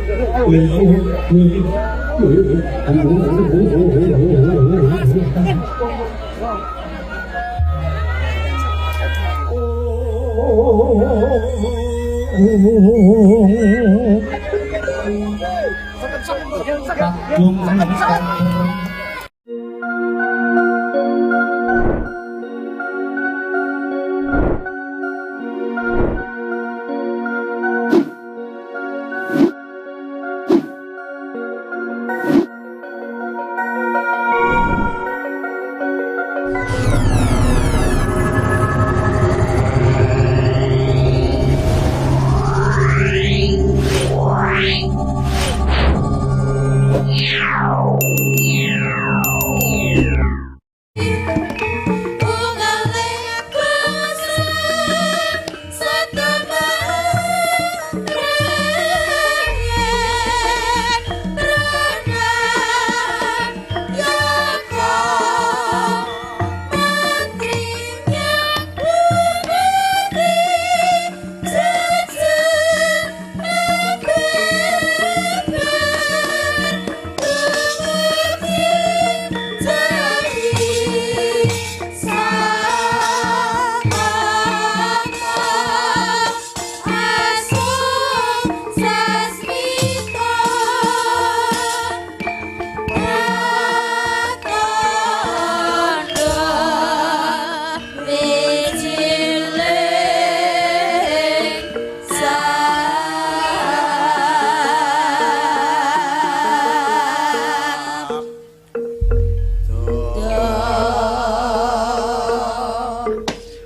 Kakung.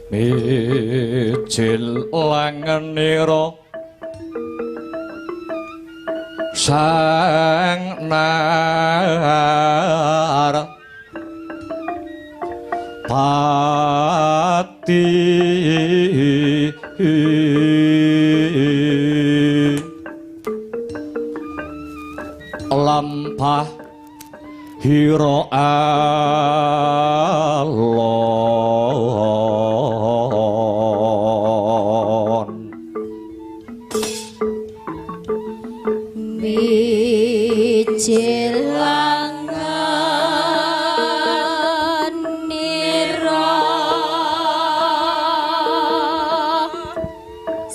Mijil langenira sang nar pati lampah hira alon mijil langenira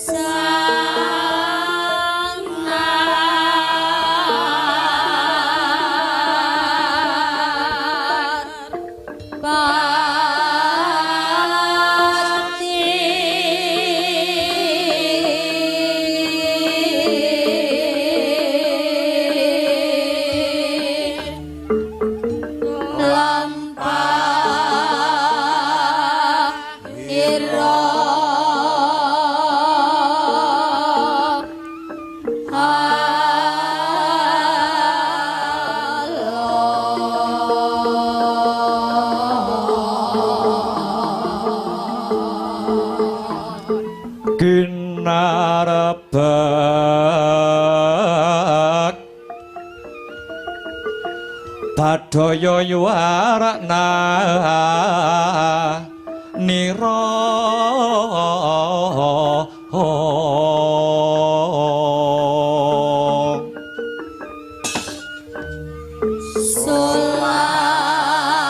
sang nar pati lampah ira alon kinarepek badaya yuwarakna nira.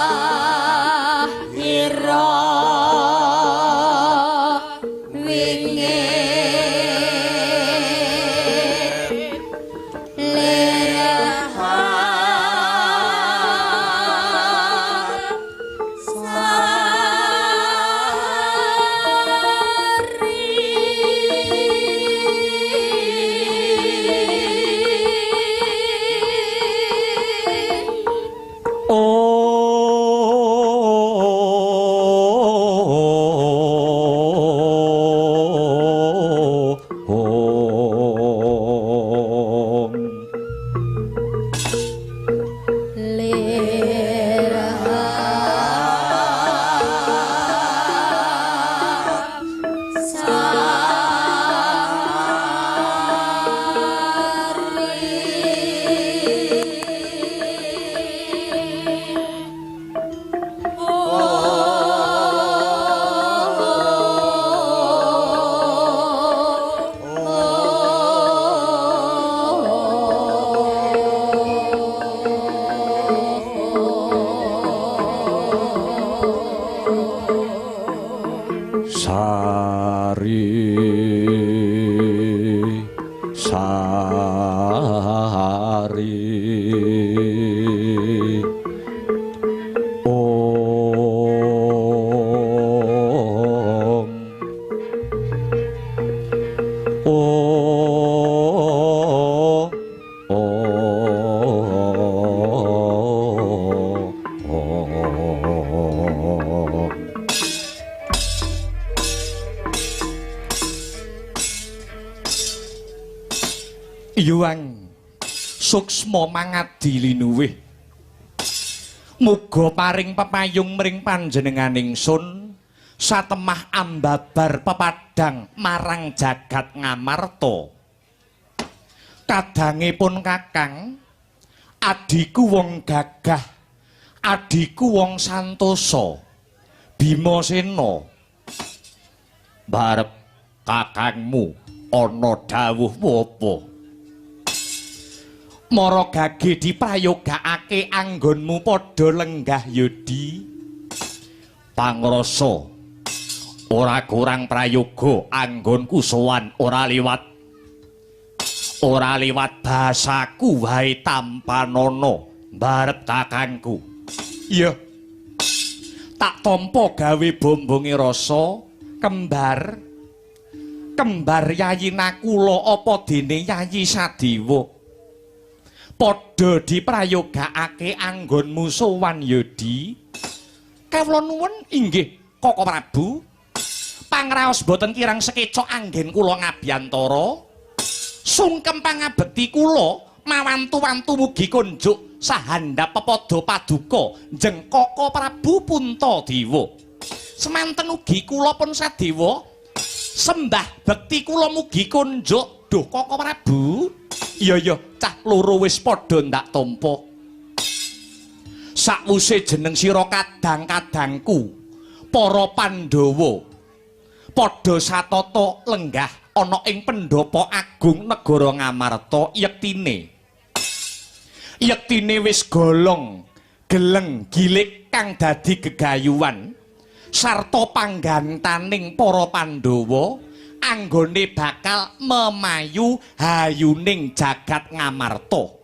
Solah ira wingi lir. Om Om. Yuang suksma mangadi linuwih, muga paring pepayung mring panjenenganing sun satemah ambabar pepadang marang jagat Ngamarta. Kadangipun kakang, adhiku wong gagah, adhiku wong santosa, Bimasena. Barep kakangmu ana dawuh apa? Mara gage diprayogakake anggonmu padha lenggah yudi. Pangrasa ora kurang prayoga anggonku sowan ora liwat. Ora liwat basaku wae tampanana barep kakangku. Iya. Tak tampa gawe bombonge rasa kembar. Kembar Yayi Nakula apa dene Yayi Sadewa. Padha diprayogakake anggonmu sowan yudi. Kawula nuwun inggih Koko Prabu. Pangraos boten kirang sekecok anggen kula ngabiyantara. Sungkem pangabekti kula mawantu-wantu mugi konjuk sahandap pepada paduka njeng Koko Prabu Puntadewa. Semanten ugi kula pun sadewa sembah bekti kula mugi konjuk duh Koko Prabu. Iya iya, cah loro wis padha ndak tampa. Sakwuse jeneng sira kadang-kadangku para Pandhawa padha satata lenggah ana ing pendhapa agung negara Ngamarta yektine. Yektine wis golong geleng gilik kang dadi gegayuhan sarta panggantaning para Pandhawa anggone bakal memayu hayuning jagat Ngamarta.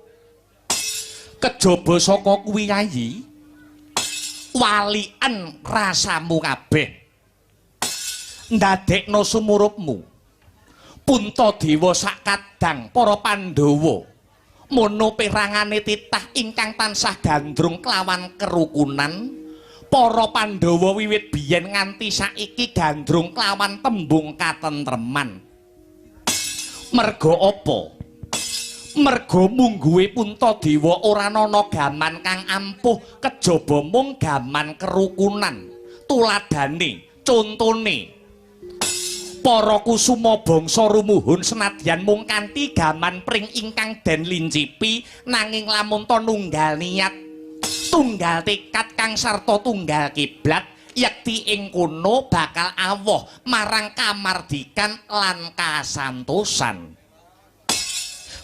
Kejaba saka kuwi Yayi, waliken rasamu kabeh. Ndadekno sumurupmu. Puntadewa sak kadang para Pandhawa mono perangane titah ingkang tansah gandrung kelawan kerukunan. Para Pandhawa wiwit biyen nganti saiki gandrung kelawan tembung katentreman. Merga apa? Merga mungguhe Puntadewa ora ana gaman kang ampuh kejaba mung gaman kerukunan. Tuladane, contone para kusuma bangsa rumuhun senadyan mung kanthi gaman pring ingkang den lincipi nanging lamun ta nunggal niat, tunggal tekad kang sarta tunggal kiblat yekti ing kono bakal awoh marang kamardikan lan kasantosan.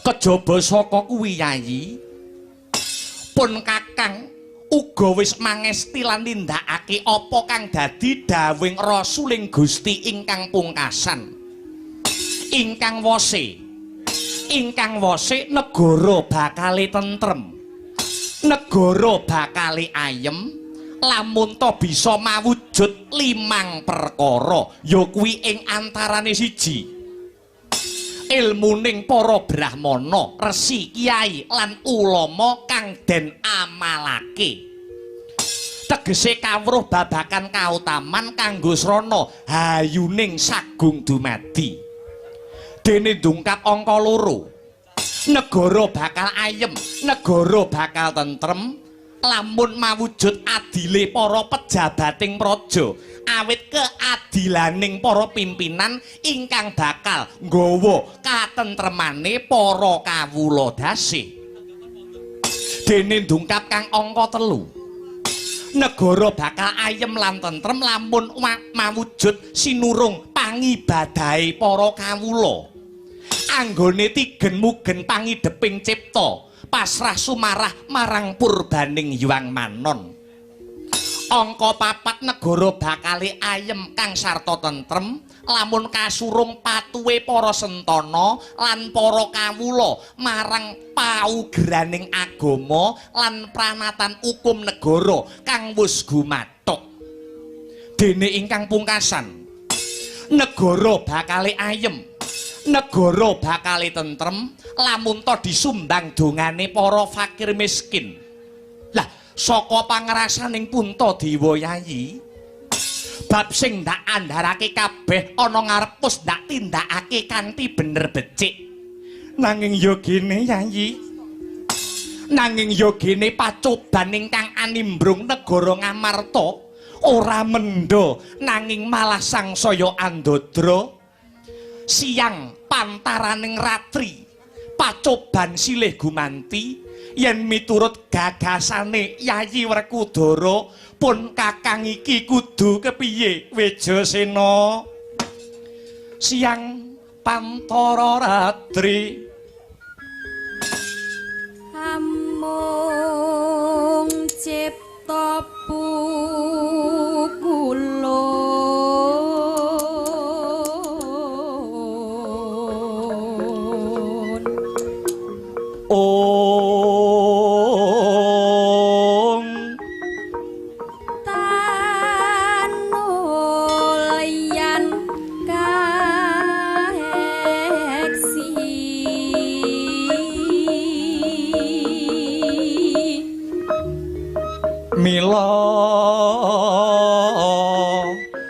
Kejaba saka kuwi Yayi, pun kakang uga wis mangesti lan nindakake apa kang dadi dawuhing rasuling Gusti ingkang pungkasan. Ingkang wose negara bakale tentrem, negara bakale ayem lamun ta bisa mawujud limang perkara, ya kuwi ing antarane siji ilmuning para brahmana, resi, kiai lan ulama kang den amalake. Tegese kawruh babakan kautaman kanggo srana hayuning sagung dumadi. Dene ndungkap angka loro, negara bakal ayem, negara bakal tentrem lamun mawujud adile para pejabating praja, awit keadilaning para pimpinan ingkang bakal nggawa katentremane para kawula dasih. Dene ndungkap kang angka telu, negara bakal ayem lan tentrem lamun mawujud sinurung pangibadahe para kawula. Anggone tigen mugen pangideping cipta pasrah sumarah marang purbaning Hyang Manon. Angka papat, negara bakale ayem kang sarta tentrem Lamun kasurung patuhe para sentana lan para kawula marang paugraning agama lan pranatan hukum negara kang wis gumathok. Dene ingkang pungkasan, negara bakale ayem, negara bakale tentrem lamun to disumbang dongane para fakir miskin. Lah, saka pangrasaning Puntadewa Yayi, bab sing ndak andharake kabeh ana ngarep wis ndak tindakake kanthi bener becik. Nanging ya gene Yayi, nanging ya gene pacoban ingkang animbrung negara Ngamarta ora mendha, nanging malah sangsaya andadra. Siang pantaraning ratri pacoban silih gumanti yen miturut gagasane Yayi Werkudara pun kakang iki kudu kepiye Wijasena? Siang pantara ratri amung cipta pukulun ong tanulyan kaeksi mila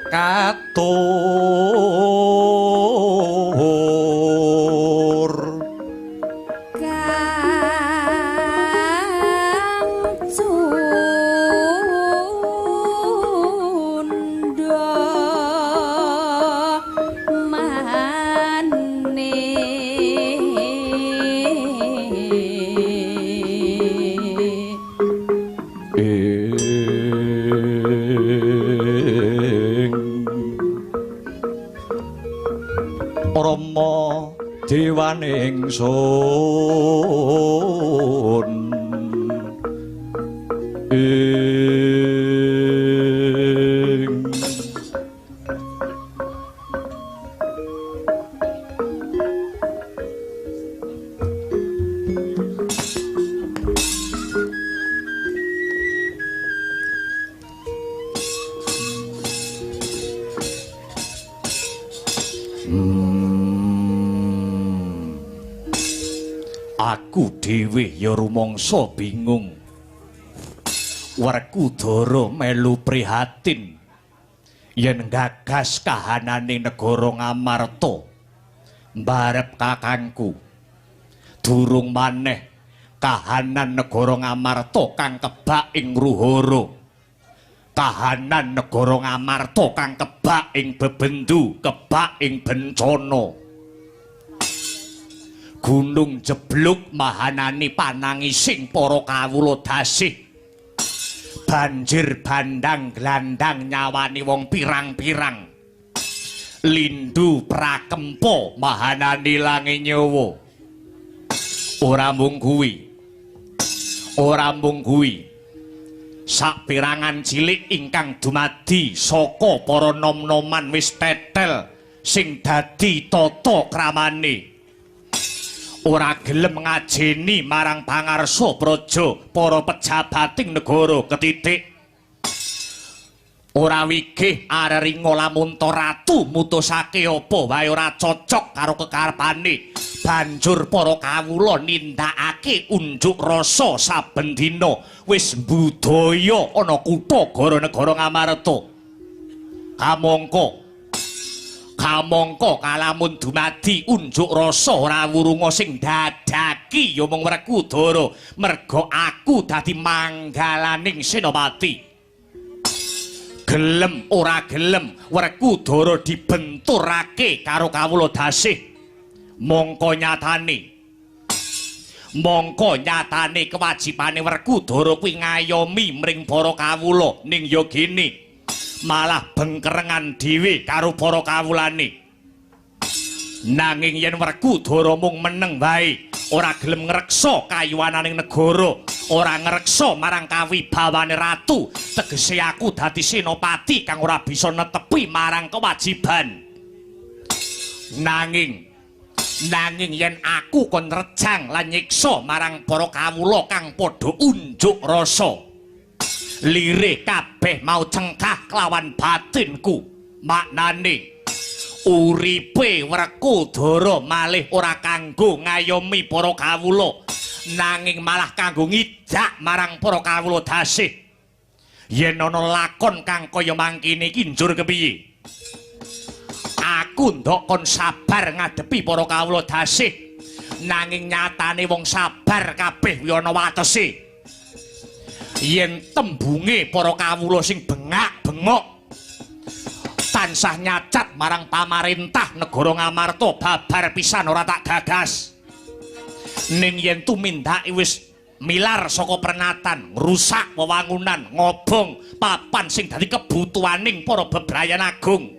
katur kang cundha mane ing Rama dewaning sun ing Aku dhewe ya rumangsa bingung. Werkudara melu prihatin yen gagas kahanane negara Ngamarta mbarep kakangku. Durung maneh kahanan negara Ngamarta kang kebak ing Ruhara. Kahanan negara Ngamarta kang kebak ing bebendu, kebak ing bencana. Gunung jebluk mahanani panangising para kawula dasih. Banjir bandang glandang nyawani wong pirang-pirang. Lindu prakempa mahanani lange nyawa. Ora mung kuwi. Ora mung kuwi. Sapirangan cilik ingkang dumadi saka para nom-noman wis tetel sing dadi tata kramane. Ora gelem ngajeni marang pangarsa praja para pejabating negara ketitik. Ora wigih areringa lamun ta ratu mutusake apa wae ora cocok karo kekarepane. Banjur para kawula nindakake unjuk rasa saben dina wis budaya ana kutha gara negara Ngamarta. Kamangka Kamangka kalamun dumadi unjuk rasa ora wurunga sing dadaki ya mung Werkudara merga aku dadi manggalaning senopati. Gelem ora gelem Werkudara dibenturake karo kawula dasih. Mongko nyatane kewajibane Werkudara kuwi ngayomi mring para kawula ning ya gene malah bengkerengan dhewe karo para kawulane. Nanging yen Werkudara mung meneng wae, ora gelem ngreksa kayuwananing negara, ora ngreksa marang kawibawane ratu, tegese aku dadi senopati kang ora bisa netepi marang kewajiban. Nanging yen aku kon rejang lan nyiksa marang para kawula kang padha unjuk rasa, lirih kabeh mau cengkah kelawan batinku. Maknane uripe Werkudara malih ora kanggo ngayomi para kawula, nanging malah kanggo ngijak marang para kawula dasih. Yen ana lakon kang kaya mangkene iki njur kepiye? Aku ndok kon sabar ngadepi para kawula dasih, nanging nyatane wong sabar kabeh kuwi ana watese. Yen tembunge para kawula sing bengak-bengok tansah nyacat marang pamarentah negara Ngamarta babar pisan ora tak gagas. Ning yen tumindake wis milar saka pernatan, ngrusak wewangunan, ngobong papan sing dadi kebutuhaning para bebrayan agung,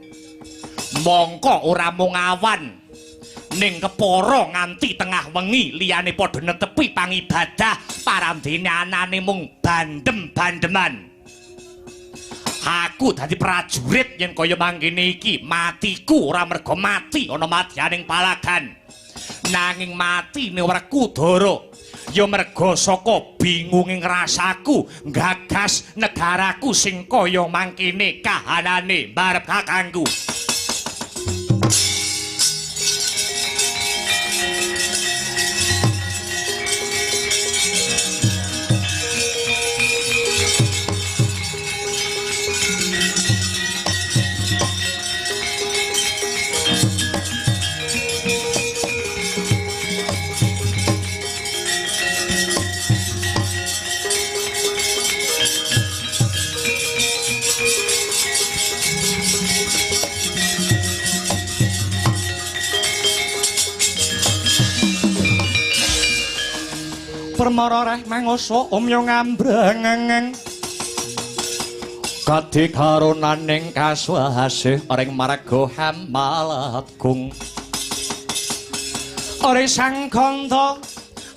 mongko ora mung awan ning kepara nganti tengah wengi liyane padha netepi pangibadah, parandene anane mung bandem-bandeman. Aku dadi prajurit yen kaya mangkene iki, matiku ora merga mati ana madyaning palagan, nanging matine Werkudara ya merga saka bingunging rasaku nggagas negaraku sing kaya mangkene kahanane mbarep kakangku. Permara reh mangoso omyo ngambrengeng kadhe karonaning kaswasih ring marga Hamalatgung. Ore sang kandha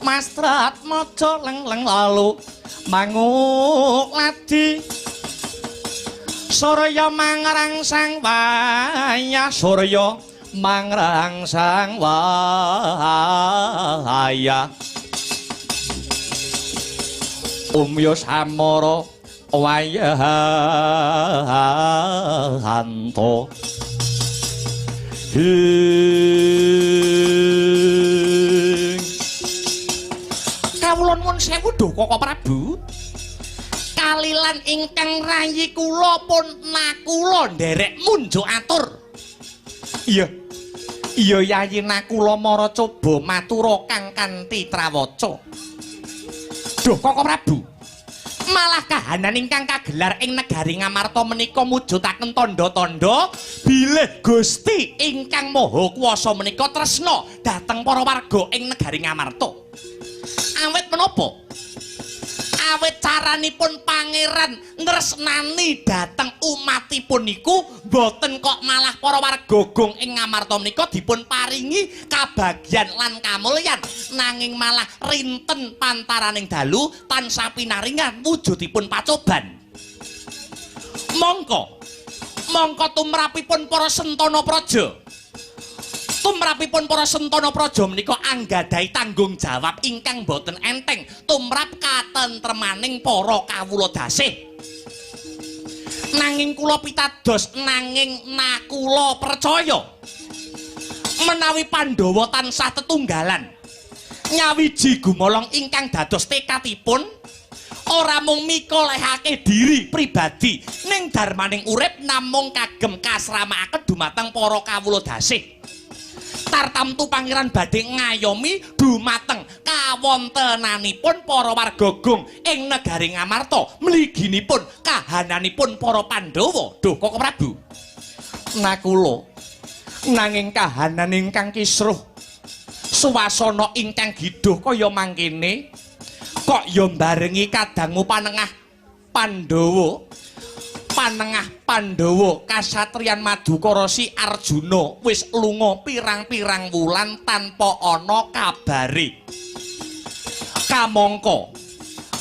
mastrat maca leng-leng lalu manguk ladi surya mangrangsang wayah, surya mangrangsang wayah. Umyo samara wayahanto. Hing. Kawula nuwun sewu duh Koko Prabu. Kalilan ingkang rayi kula pun nakula nderek munjuk atur. Iya. Iya Yayi Nakula mara coba matura kang kanthi trawaca. Duh Koko Prabu, malah kahanan ingkang kagelar ing negari Ngamarta menika mujudaken tandha-tandha bilih Gusti ingkang Maha Kuwasa menika tresna dhateng para warga ing negari Ngamarta. Awit menapa? Awit caranipun pangeran nresnani dhateng umatipun niku mboten kok malah para warga gong ing Ngamarta menika dipun paringi kabagyan lan kamulyan, nanging malah rinten pantaraning dalu tansah pinaringan wujudipun pacoban. Mongko mongko tumrapipun para sentana praja, tumrapipun para sentana praja menika anggadhahi tanggung jawab ingkang boten enteng tumrap katentremaning para kawula dasih. Nanging kula pitados, nanging nakula percaya menawi Pandhawa tansah tetunggalan nyawiji gumolong ingkang dados tekadipun ora mung mikolehake diri pribadi ning darmaning urip namung kagem kasramakaken dumateng para kawula dasih. Tartamtu pangeran badhe ngayomi dumateng kawontenanipun para warga gong ing negari Ngamarta mliginipun kahananipun para Pandhawa. Duh Koko Prabu, nakula nanging kahanan ingkang kisruh, suasana ingkang giduh kaya mangkene kok ya mbarengi kadangmu panengah Pandhawa, panengah Pandhawa kasatriyan Madukara si Arjuna wis lunga pirang-pirang wulan tanpa ana kabare. Kamangka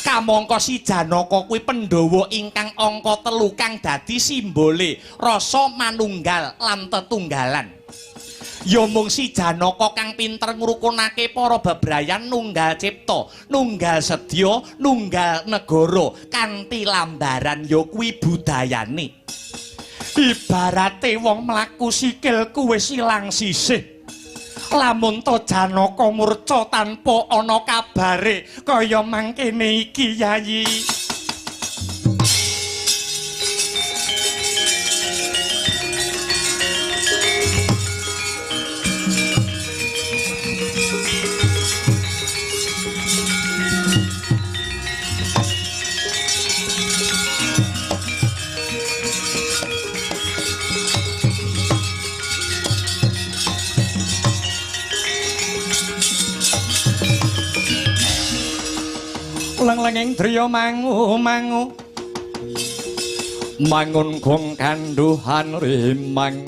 kamangka si Janaka kuwi Pandhawa ingkang angka 3 kang dadi simbole rasa manunggal lan tetunggalan. Ya mung si Janaka kang pinter ngrukunake para bebrayan nunggal cipta, nunggal sedya, nunggal negara kanthi lambaran ya kuwi budayane. Ibarate wong mlaku sikilku wis ilang sisih. Lamun to Janaka murca tanpa ana kabare kaya mangkene iki Yayi. Leng-lenging driya mangu-mangu mangun gong kanduhan rimang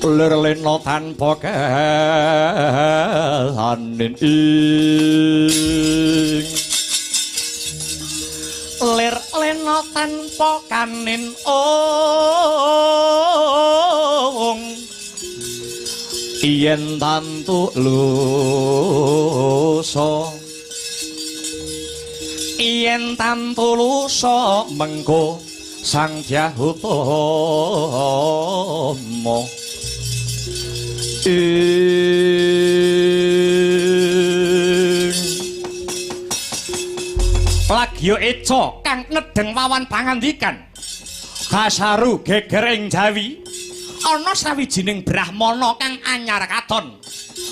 lir lena tanpa kahanin ing lir lena tanpa kanin ong yen tantu lusa yen tantu lusa mengko Sang Dyah Utama ing lagya eca kang nedheng wawan pangandikan kasaru geger ing Jawi ana sawijining brahmana kang anyar katon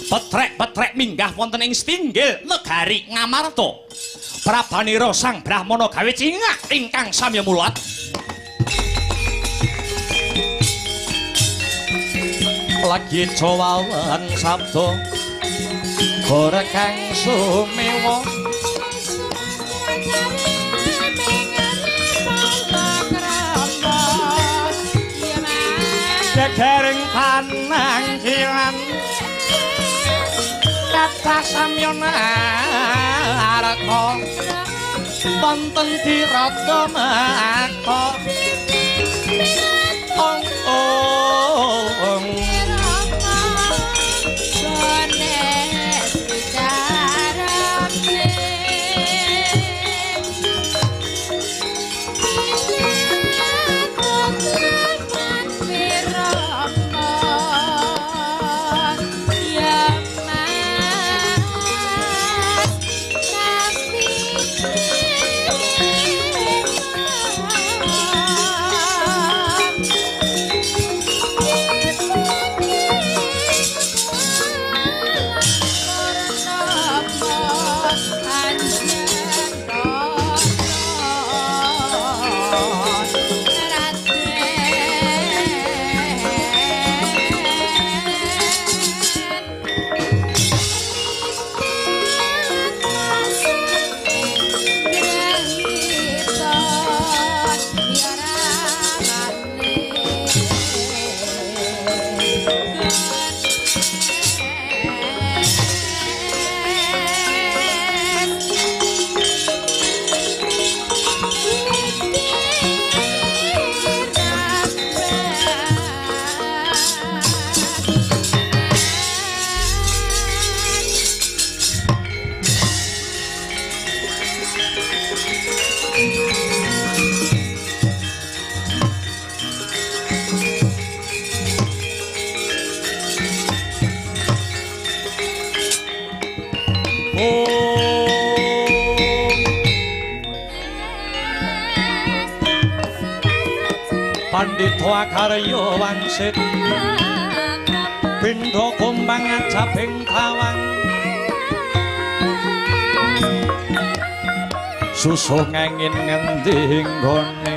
petrek-petrek minggah wonten ing setinggil negari Ngamarta. Prabanira sang brahmana gawe cingak ingkang samya mulat. Lagi cawawan sabda gore kang sumewa gegering panangkilan kathah samya naraka wonten dirata maka ong ong Pandhita karya wangsit pindha kumbang ajabing tawang susuh ngengin ngendi nggone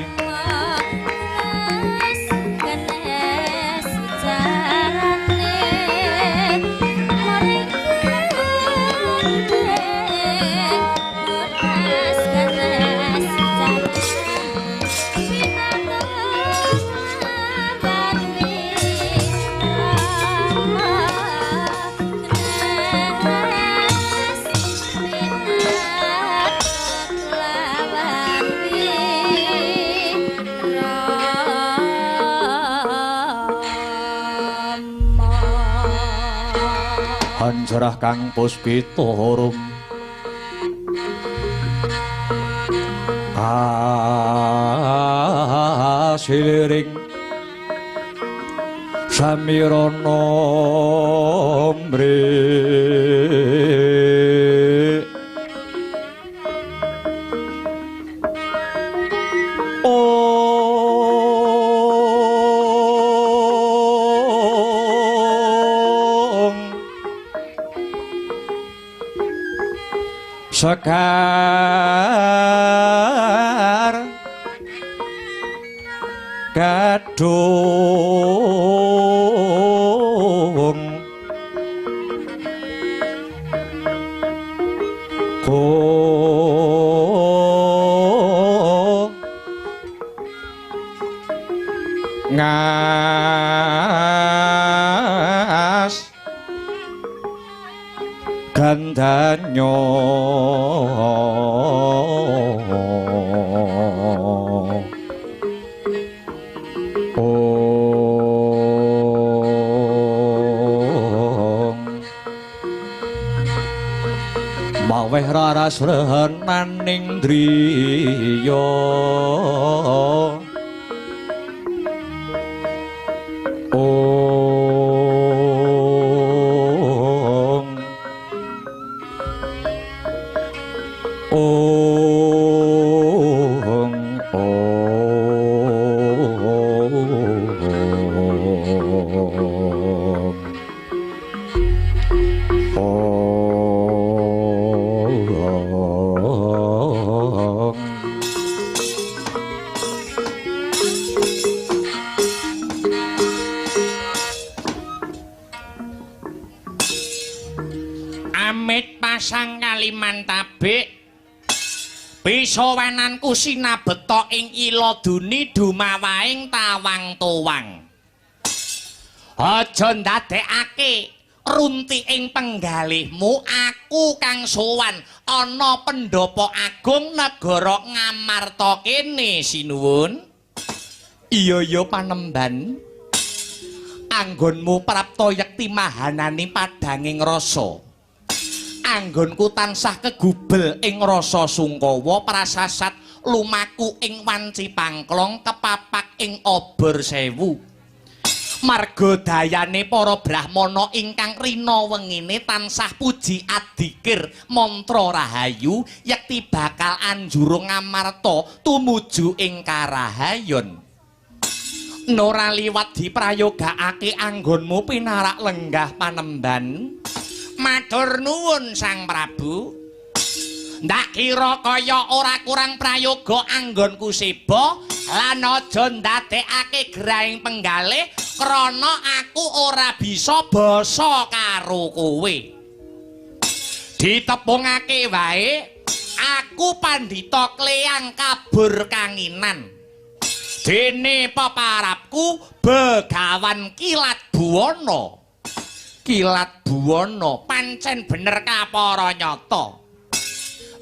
Vajrah kang puspita rum asiliring samirana mri Sekar Gadung Ko Ngas Gandanyo Ong maweh raras renaning driya Pisowananku sinabeta ing ila duni dumawaing tawang tuwang. Aja ndadekake runti ing penggalihmu aku kang sowan ana pendhapa agung negara Ngamarta kene sinuwun. Iya ya panemban. Anggonmu prapta yekti mahanani padanging rasa. Anggonku tansah kegubel ing rasa sungkawa prasasat lumaku ing wanci pangklong kepapak ing obor sewu. Marga dayane para brahmana ingkang rina wengine tansah puji adikir mantra rahayu yekti bakal anjurung Ngamarta tumuju ing karahayon. Nora liwat diprayogaake anggonmu pinarak lenggah panemban. Matur nuwun Sang Prabu. Ndak kira kaya ora kurang prayoga anggonku seba lan aja ndadekake grahing penggalih krana aku ora bisa basa karo kowe. Ditepungake wae aku pandhita kleyang kabur kanginan. Dene peparapku Begawan Kilat Buwana. Kilat Buwana pancen bener kapara nyata.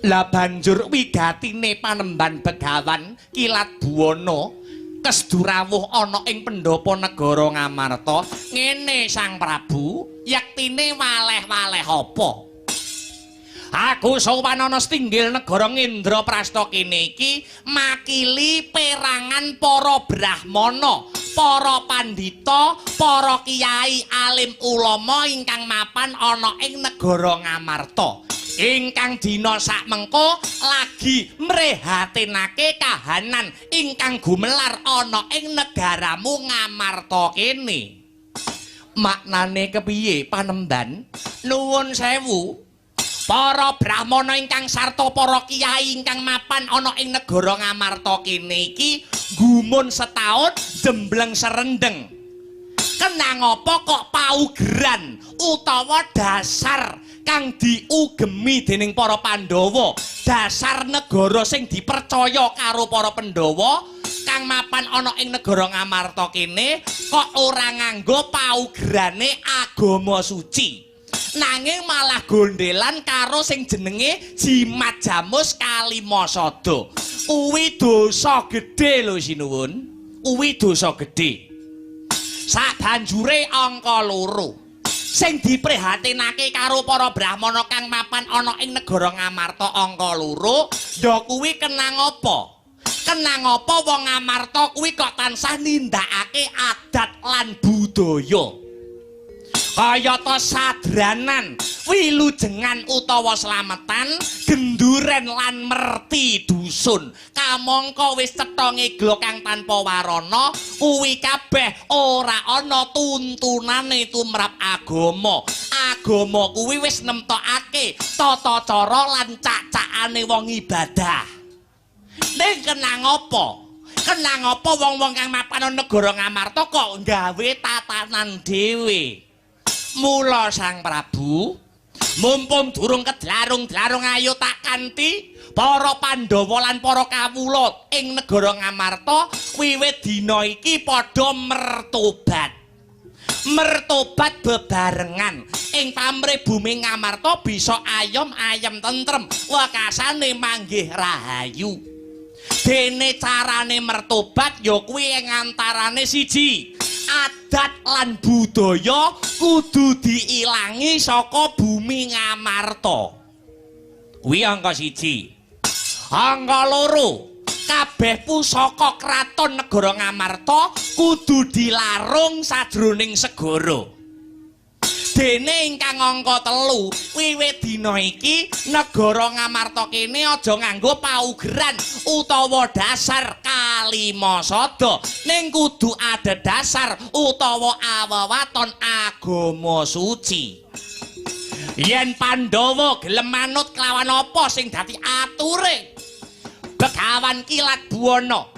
Lah banjur wigatine panemban Begawan Kilat Buwana kesdurawuh ana ing pendhapa negara Ngamarta. Ngene Sang Prabu, yektine waleh-waleh apa? Aku sowan ana setinggil negara Ngendraprasta kene iki makili perangan para brahmana, para pandhita, para kiai alim ulama ingkang mapan ana ing negara Ngamarta. Ingkang dina sakmengko lagi mrehatinake kahanan ingkang gumelar ana ing negaramu Ngamarta kene. Maknane kepiye panemban? Nuwun sewu. Para brahmana ingkang sarta para kiai ingkang mapan ana ing negara Ngamarta kene iki gumun setaun jembleng serendeng. Kenang apa kok paugeran utawa dasar kang diugemi dening para Pandhawa, dasar negara sing dipercaya karo para Pandhawa kang mapan ana ing negara Ngamarta kene kok ora nganggo paugerane agama suci. Nanging malah gondelan karo sing jenenge jimat jamus kalimasada. Kuwi dosa gedhe lho sinuwun. Kuwi dosa gedhe. Sabanjure angka 2. Sing diprihatinake karo para brahmana kang mapan ana ing negara Ngamarta angka 2 ya kuwi kenang apa? Kenang apa wong Ngamarta kuwi kok tansah nindakake adat lan budaya? Kayata sadranan, wilujengan utawa slametan, genduren lan merti dusun. Kamangka wis cetha ngeglo kang tanpa warana, kuwi kabeh ora ana tuntunane tumrap agama. Agama kuwi wis nemtokake tata cara lan cak-cakane wong ibadah. Ning kenang apa? Kenang apa wong-wong kang mapan negara Ngamarta kok gawe tatanan dhewe? Mula Sang Prabu, mumpung durung kedlarung-dlarung ayo tak kanthi para Pandhawa lan para kawula ing negara Ngamarta wiwit dina iki padha mertobat. Mertobat bebarengan ing pamrih bumi Ngamarta bisa ayom ayem tentrem, wekasane manggih rahayu. Dene carane mertobat ya kuwi ing antarane siji, adat lan budaya kudu diilangi saka bumi Ngamarta. Kuwi angka 1. Angka 2, kabeh pusaka kraton negara Ngamarta kudu dilarung sajroning segara. Dene ingkang angka 3, wiwit dina iki negara Ngamarta kene aja nganggo paugeran utawa dasar kalima sada, ning kudu adhedhasar utawa awewaton agama suci. Yen Pandhawa gelem manut kelawan apa sing dadi ature Begawan Kilat Buwana,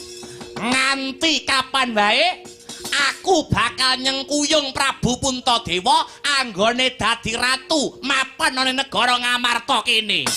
nganti kapan wae aku bakal nyengkuyung Prabu Puntadewa anggone dadi ratu mapan ana negara Ngamarta kene.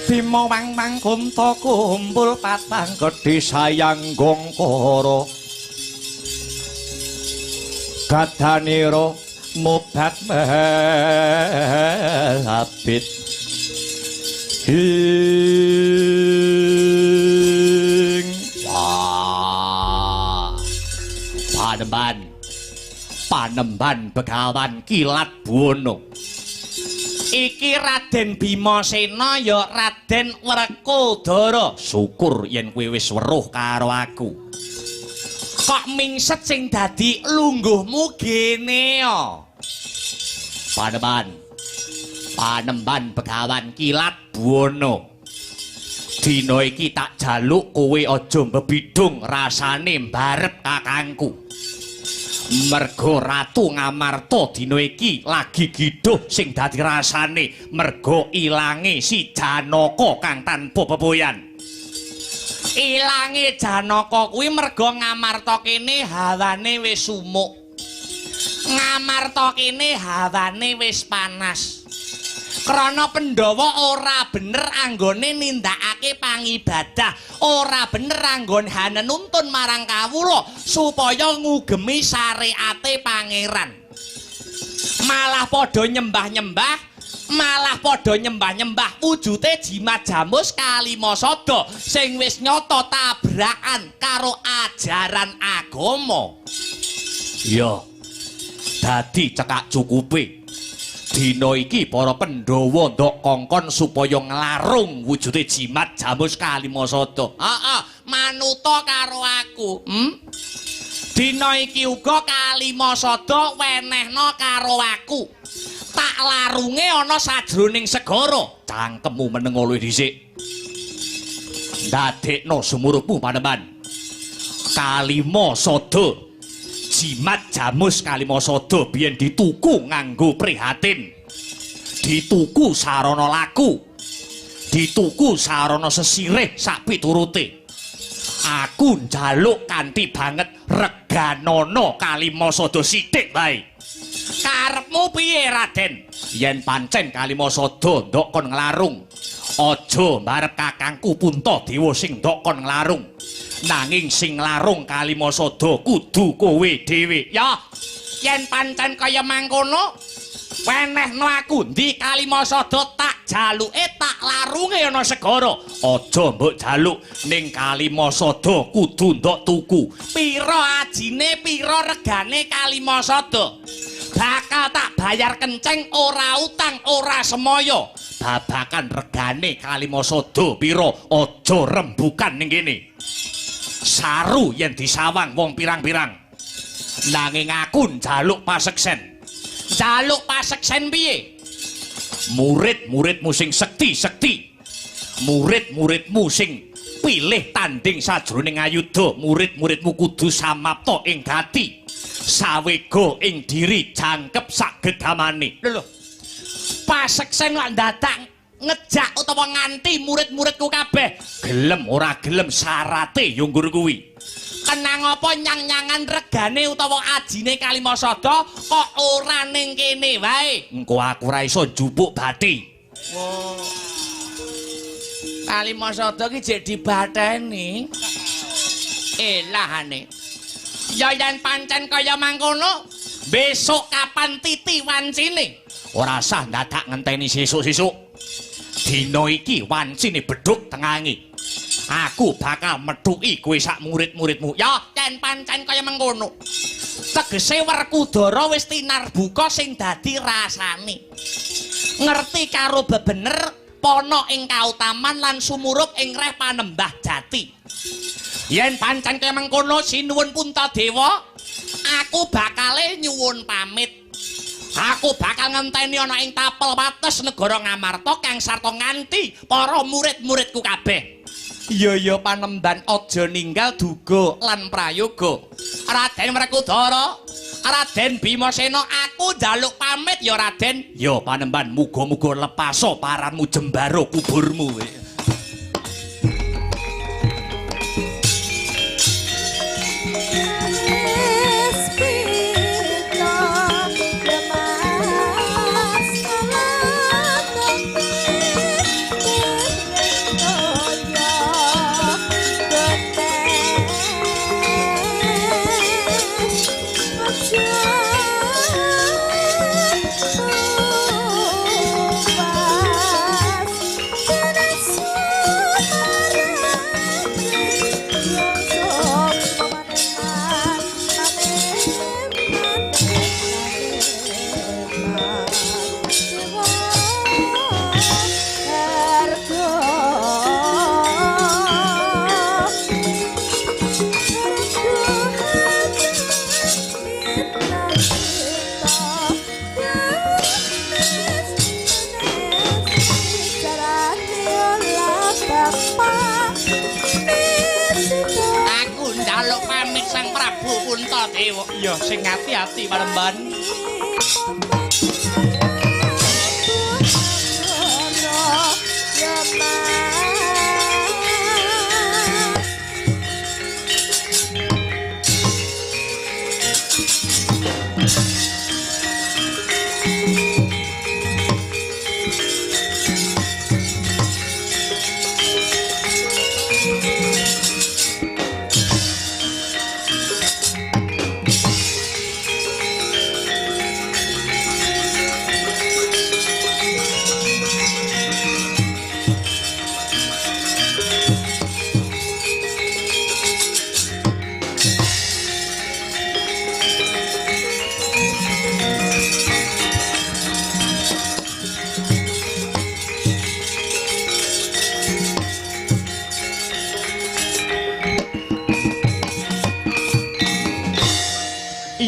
Bima wang mangkunta kumpul patang gedhe sayang gongkara gadanira mobat habit ing. Wah, panemban panemban Begawan Kilat Buwana. Iki Raden Bimasena ya Raden Wrekodara. Syukur yen kowe wis weruh karo aku. Kok mingset sing dadi lungguhmu gene ya? Panemban panemban Begawan Kilat Buwana. Dina iki tak jaluk kowe aja mbebidung rasane mbarep kakangku. Mergo Ratu Ngamarta dina iki lagi giduh sing dadi rasane mergo ilange si Janaka kang tanpa pepoyan. Ilange Janaka kuwi mergo Ngamarta kene hawane wis sumuk. Ngamarta kene hawane wis panas. Krana Pandhawa ora bener anggone nindakake pangibadah, ora bener anggon hanenuntun marang kawula supaya ngugemi syariate pangeran. Malah padha nyembah-nyembah, malah padha nyembah-nyembah wujute jimat jamus kalima sada sing wis nyata tabrakan karo ajaran agama. Iya. Dadi cekak cukupe. Dina iki para Pandhawa ndok kongkon supaya nglarung wujude jimat jamus kalima sada. Heeh, manuta karo aku. Dina iki uga kalima sada wenehna karo aku. Tak larunge ana sajroning segara. Cangkemmu meneng luwih dhisik. Ndadekno sumurupmu panemban. Kalima sada Jimat jamus Kalimasada biyen dituku nganggo prihatin. Dituku sarana laku. Dituku sarana sesirih sak piturute. Aku njaluk kanthi banget reganana Kalimasada sithik wae. Karepmu piye, Raden? Yen pancen Kalimasada ndok kon nglarung, aja mbarep kakangku Puntadewa sing ndok kon nglarung. Nanging sing nglarung Kalimasada kudu kowe dhewe. Ya, yen pancen kaya mangkono, wenehno aku ndi Kalimasada tak jaluke tak larunge ana segara. Aja mbok jaluk, ning Kalimasada kudu ndok tuku. Pira ajine, pira regane Kalimasada? Bakal tak bayar kenceng, ora utang, ora semaya. Babakan regane Kalimasada pira, aja rembukan ning kene. Saru yen disawang wong pirang-pirang. Nanging aku njaluk paseksen. Njaluk paseksen piye? Murid-muridmu sing sekti-sekti, murid-muridmu sing pilih tanding sajroning ayuda, murid-muridmu kudu samapta ing gati, sawega ing diri, jangkep sak gegamane. Lho, paseksen kok ndadak ngejak utawa nganti murid-muridku kabeh gelem ora gelem syarate yo nggur kuwi. Kenang apa nyang-nyangan regane utawa ajine Kalimasada kok ora ning kene wae? Engko aku ora iso njupuk bathi. Wo. Kalimasada ki jek dibatheni. Elahane. Ya yen pancen kaya mangkono, besok kapan titi wancine? Ora sah ndadak ngenteni sesuk-sesuk. Dina iki wancine bedhug tengangi. Aku bakal methuki kowe sak murid-muridmu. Ya, yen pancen kaya mengkono. Tegese Werkudara wis tinarbuka sing dadi rasane. Ngerti karo bebener, pana ing kautaman lan sumurup ing reh panembah jati. Yen pancen kaya mengkono sinuwun Puntadewa, aku bakale nyuwun pamit. Aku bakal ngenteni ana ing tapel wates negara Ngamarta kang sarta nganti para murid-muridku kabeh. Iya ya panemban, aja ninggal duga lan prayoga. Raden Werkudara, Raden Bimasena, aku njaluk pamit ya Raden. Ya panemban, muga-muga lepaso paranmu jembaro kuburmu. Ya sing ati-ati panemban.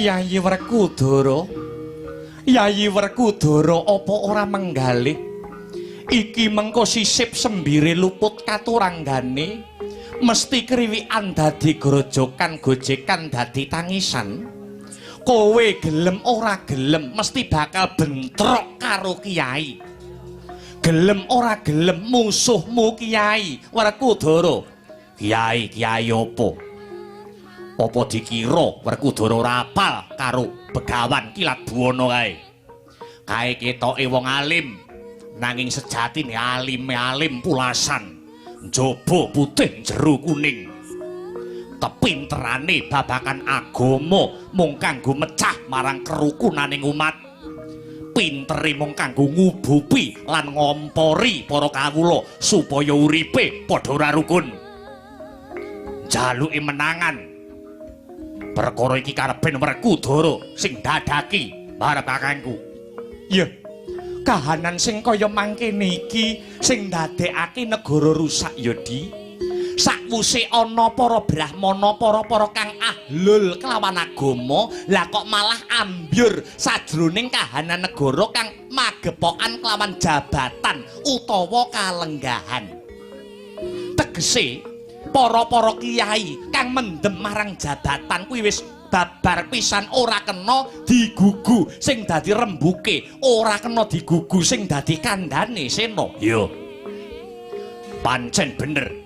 Yayi Werkudara, Yayi Werkudara, apa ora menggalih? Iki mengko sisip sembire luput katuranggane, mesti kriwikan dadi grojokan gojekan dadi tangisan. Kowe gelem ora gelem mesti bakal bentrok karo kiai. Gelem ora gelem musuhmu kiai Werkudara. Kiai, kiai apa? Apa dikira Werkudara ora apal karo Begawan Kilat Buwana kae? Kae ketoke wong alim, nanging sejatine alime alim pulasan. Njaba putih jero kuning. Kepinterane babakan agama mung kanggo mecah marang kerukunaning umat. Pintere mung kanggo ngubupi lan ngompori para kawula supaya uripe padha ora rukun. Jaluke menangan. Perkara iki karepen Werkudara sing dadaki marep kakangku. Iya. Kahanan sing kaya mangkene iki sing ndadekake negara rusak ya, Di. Sakwuse ana para brahmana, para-para kang ahlul kelawan agama, lah kok malah ambyur sajroning kahanan negara kang magepokan kelawan jabatan utawa kalenggahan. Tegese para-para kiai kang mendem marang jabatan kuwi wis babar pisan, ora kena digugu sing dadi rembuke, ora kena digugu sing dadi kandhane Sena. Iya. Pancen bener.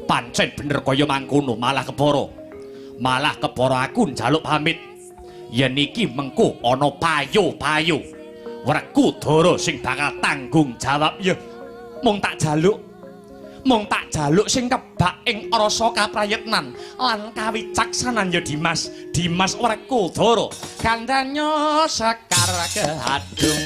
Pancen bener kaya mangkono, malah kepara. Malah kepara aku njaluk pamit. Yen iki mengko ana payo-payo Werkudara sing bakal tanggung jawab. Ya mung tak jaluk, mung tak jaluk sing kebak ing rasa kaprayitnan lan kawicaksanan ya Dimas, Dimas Werkudara. Kandhane sekar kehadung.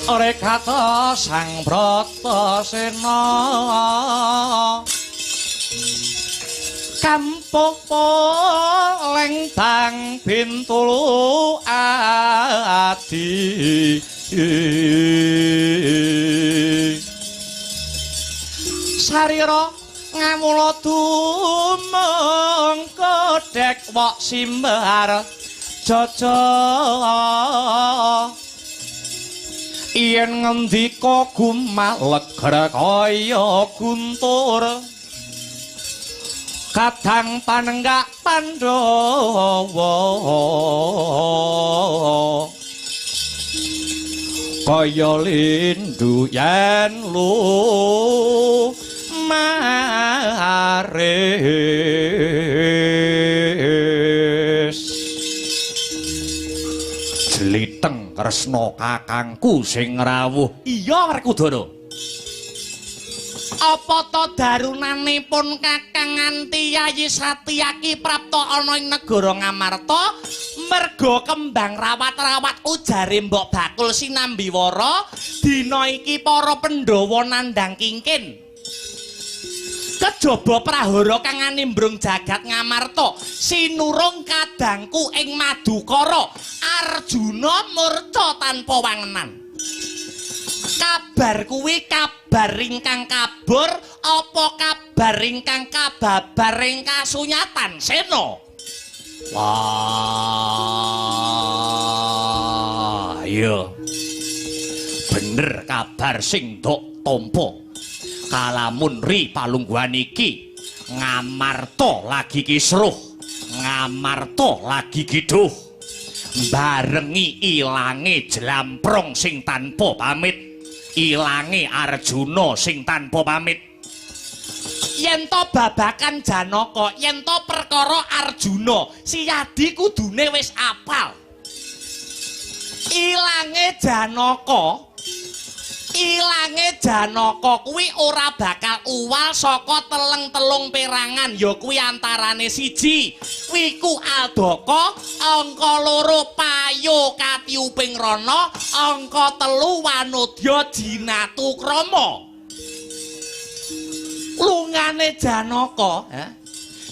Rekata Sang Bratasena kampuh poleng tang Bintulu adi sarira ngamula tumeng kodhek wok simbar jaja yen ngendika gumaleger kaya guntur kadang panenggak Pandhawa kaya lindu yen lu maris jliteng Kresna kakangku sing rawuh. Iya Werkudara. Apa ta darunanipun Kakang nganti Yayi Satyaki prapta ana ing negara Ngamarta merga kembang rawat-rawat ujare Mbok Bakul Sinambiwara dina iki para Pandhawa nandhang kingkin. Kejaba prahara kang animbrung jagat Ngamarta sinurung kadangku ing Madukara Arjuna murca tanpa wangenan. Kabar kuwi kabar ingkang kabur apa kabar ingkang kababar ing kasunyatan Sena? Wah, iya. Bener kabar sing ndok tampa. Kalamun ri palungguhan iki Ngamarta lagi kisruh, Ngamarta lagi giduh, barengi ilange jlamprong sing tanpa pamit, ilange Arjuna sing tanpa pamit. Yen to babakan Janaka, yen to perkara Arjuna, Siyadi kudune wis apal. Ilange Janaka, ilange Janaka kuwi ora bakal uwal saka teleng-telung perangan, ya kuwi antarane siji Wiku Aldaka, angka loro Payo Katiuping Rana, angka telu Wanodya Jinatukrama. Lungane Janaka,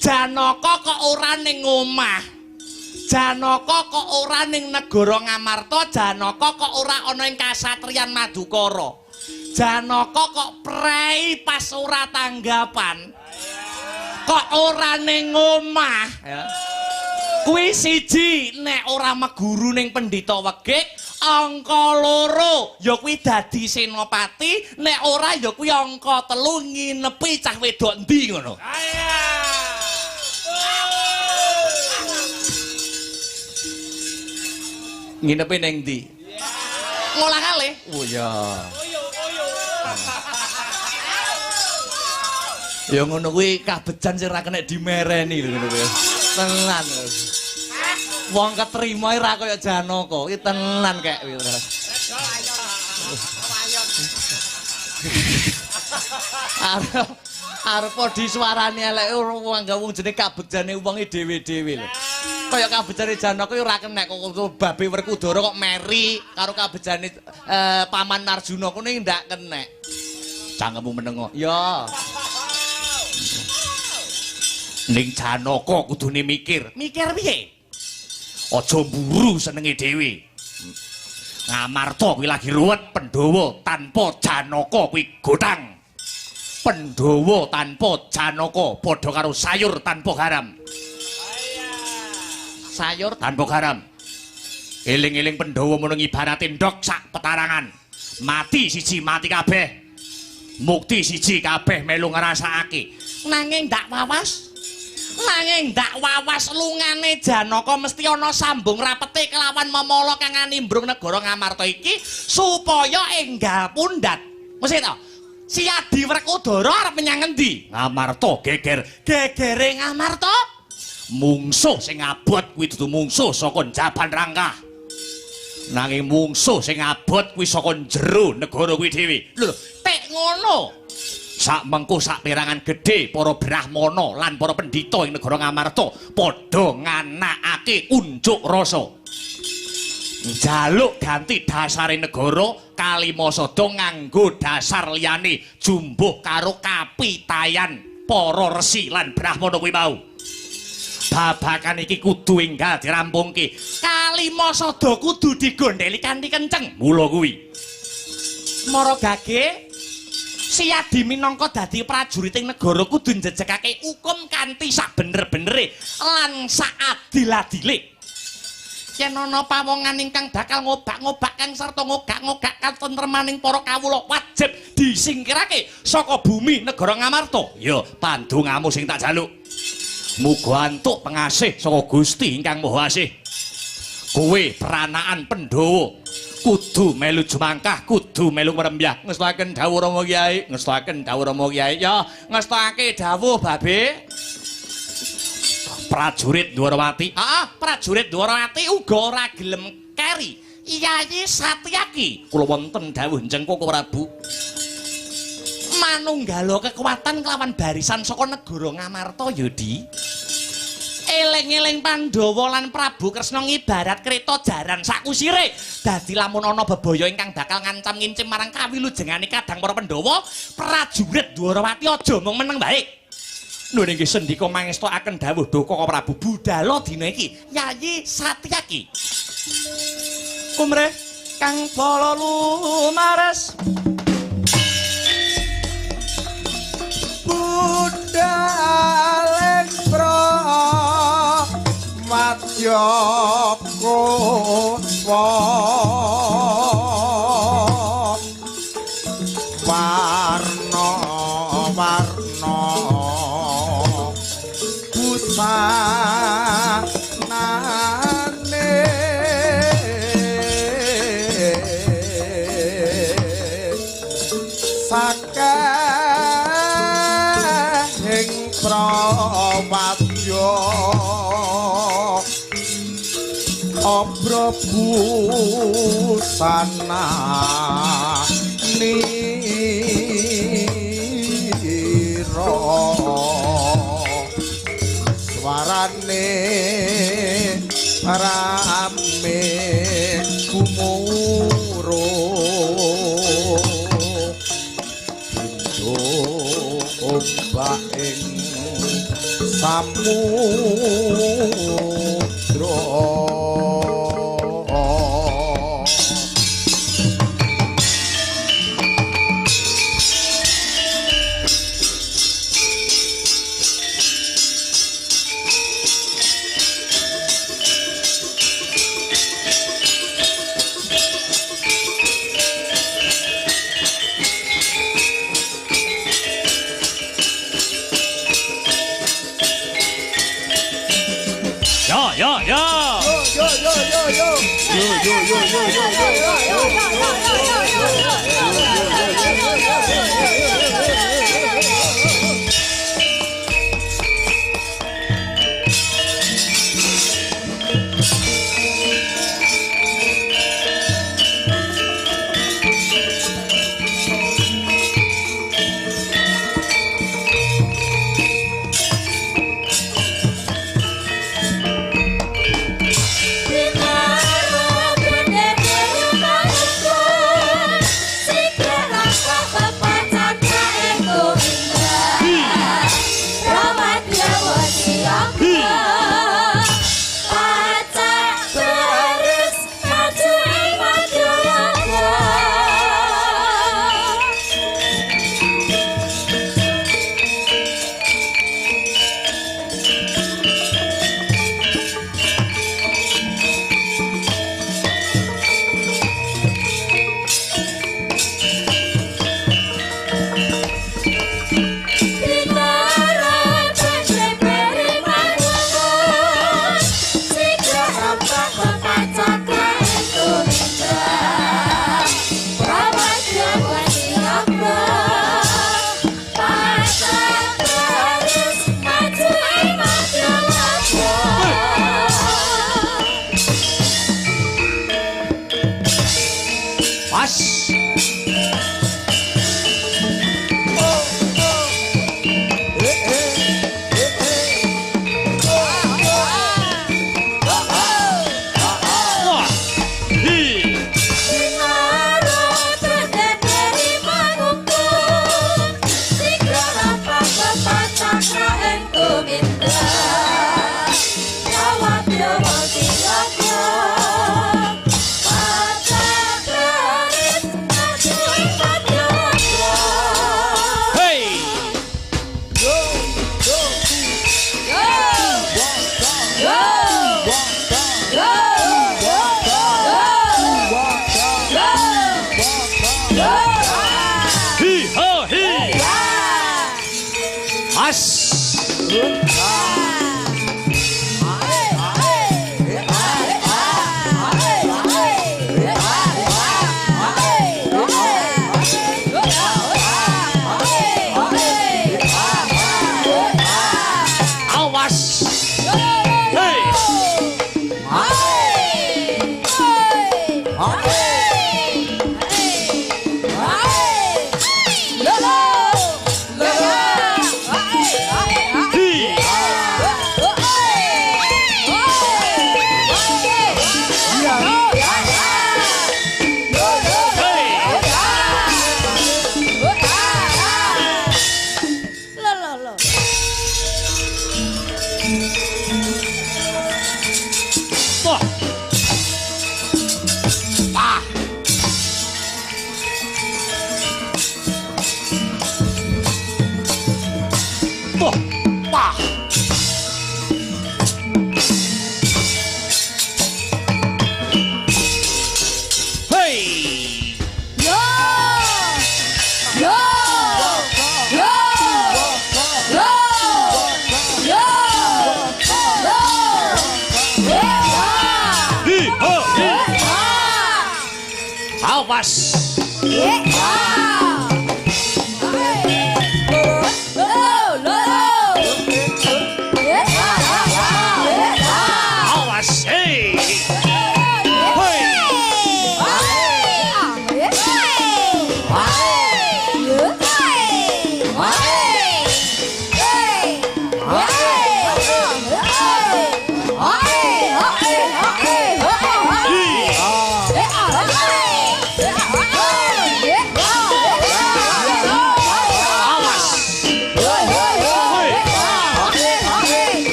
Janaka kok ora ning omah, Janaka kok ora ning negara Ngamarta, Janaka kok ora ana ing kasatriyan Madukara, Janaka kok prei pas ora tanggapan, kok ora ning omah. Kuwi siji nek ora meguru ning Pendhita Wegik, angka loro ya kuwi dadi senopati, nek ora ya kuwi angka telu nginepi cah wedok endi ngono. Nginepi ning ndi? Ngolah kalih. Oh iya. Ya ngono kuwi kabejan sing ora kena dimereni lho ngono kuwi. Tenan. Wong ketrima ora kaya Janaka, iki tenan kek kuwi. Arep disuarani eleke wong wong jenenge kabejane wong iki dhewe-dhewe lho. Kaya kabejane Janaka ora kena kok babe Werkudara kok meri karo kabejane Paman Arjuna kuwi ndak kena. Cangkemmu menengo. Ya. Ning Janaka kudune mikir. Mikir piye? Aja mburu senenge dhewe. Ngamarta kuwi lagi ruwet, Pandhawa tanpa Janaka kuwi gothang. Pandhawa tanpa Janaka padha karo sayur tanpa garam. Sayur tanpa garam. Eling-eling Pandhawa mono ibarate ndhog sak petarangan. Mati siji mati kabeh. Mukti siji kabeh melu ngrasakake. Nanging ndak wawas. Nanging ndak wawas lungane Janaka mesti ana sambung rapete kelawan memala kang animbrung negara Ngamarta iki supaya enggal pundhat. Mesti to? Siyadi Werkudara arep menyang ngendi? Ngamarta geger. Gegere Ngamarta? Mungsuh sing abot kuwi dudu mungsuh saka njaban rangkah. Nanging mungsuh sing abot kuwi saka jero negara kuwi dhewe. Lho, tek ngono. Sak mengko sak perangan gedhe para brahmana lan para pendhita ing negara Ngamarta padha nganakake unjuk rasa. Njaluk ganti dasare negara Kalimasada nganggo dasar liyane jumbuh karo kapitayan para resi lan brahmana kuwi mau. Babakan iki kudu enggal dirampungke. Kalimasada kudu digondheli kanthi kenceng. Mula kuwi Mara Gage Siyadi minangka dadi prajuriting negara kudu njejegake hukum kanthi sabener-benere lan saadil-adile. Yen ana pawongan ingkang bakal ngobak-ngobak kang sarta ngogak-ngogak katentremaning para kawula wajib disingkirake saka bumi negara Ngamarta. Ya, pandongamu sing tak jaluk. Muga antuk pengasih saka Gusti ingkang Maha Asih. Kowe peranaan Pandhawa kudu melu jumangkah, kudu melu mrembyah. Ngestakaken dawuh Rama Kyai, ngestakaken dawuh Rama Kyai. Ya, ngestakake dawuh Babe. Prajurit Dwarawati. Heeh, prajurit Dwarawati uga ora gelem keri. Yayi Satyaki, kula wonten dawuh Njengkoko Prabu. Manunggala kekuatan kelawan barisan saka negara Ngamarta ya, Di. Eling-eling Pandhawa lan Prabu Kresna ngibarat kreta jaran sakusire. Dadi lamun ana bebaya ingkang bakal ngancam ngincim marang kawilujengane kadang para Pandhawa, prajurit Dwarawati aja mung meneng bae. Nuwun inggih sendika mangestakaken dawuh Daka Prabu budala dina iki Yayi Satyaki. Kumreh kang bala lumares budal ing pramadya kuswa warna warna busanane sakehing prawadya abra busana nira swarane rame gumuro bindo ombak ing samudra. Ya, ya. Yo yo yo yo. Yo yo yo yo yo yo.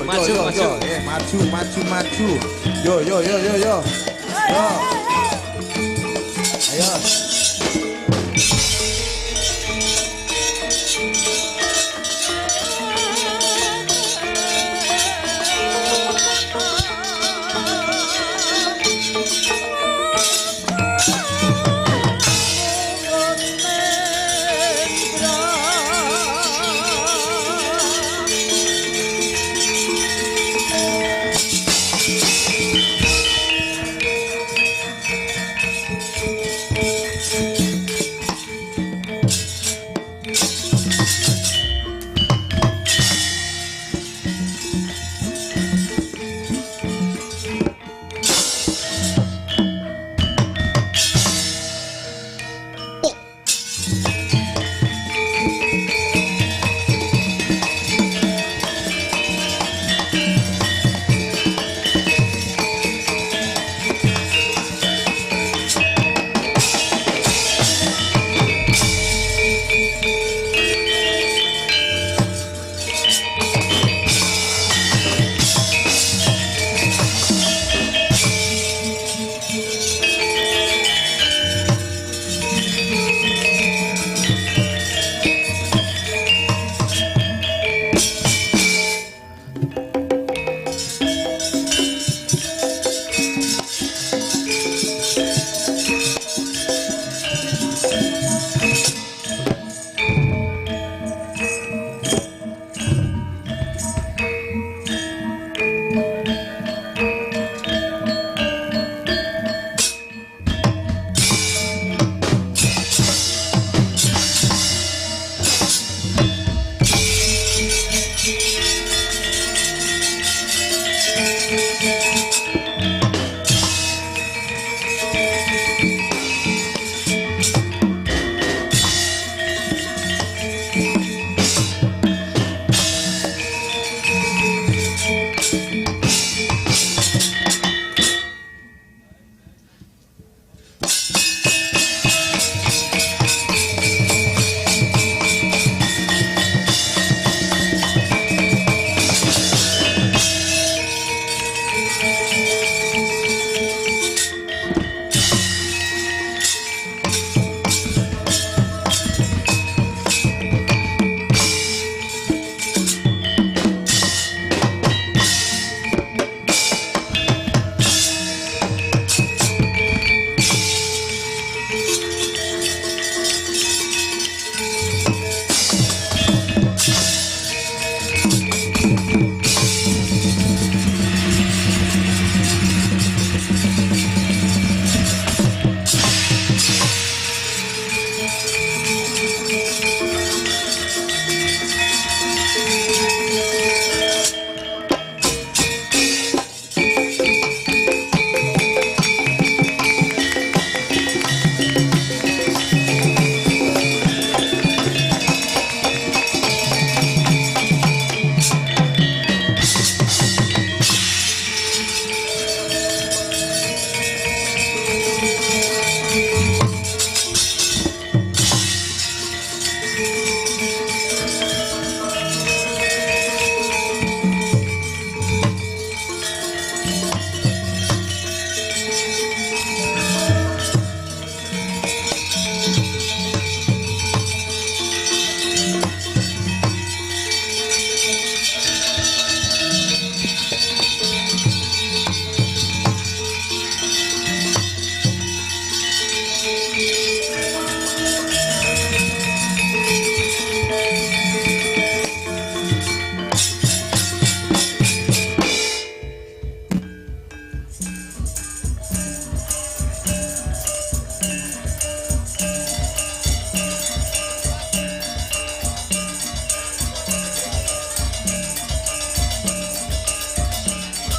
Maju, maju. Maju, maju, maju. Yo, yo, yo, yo, yo. Yo. Ayo.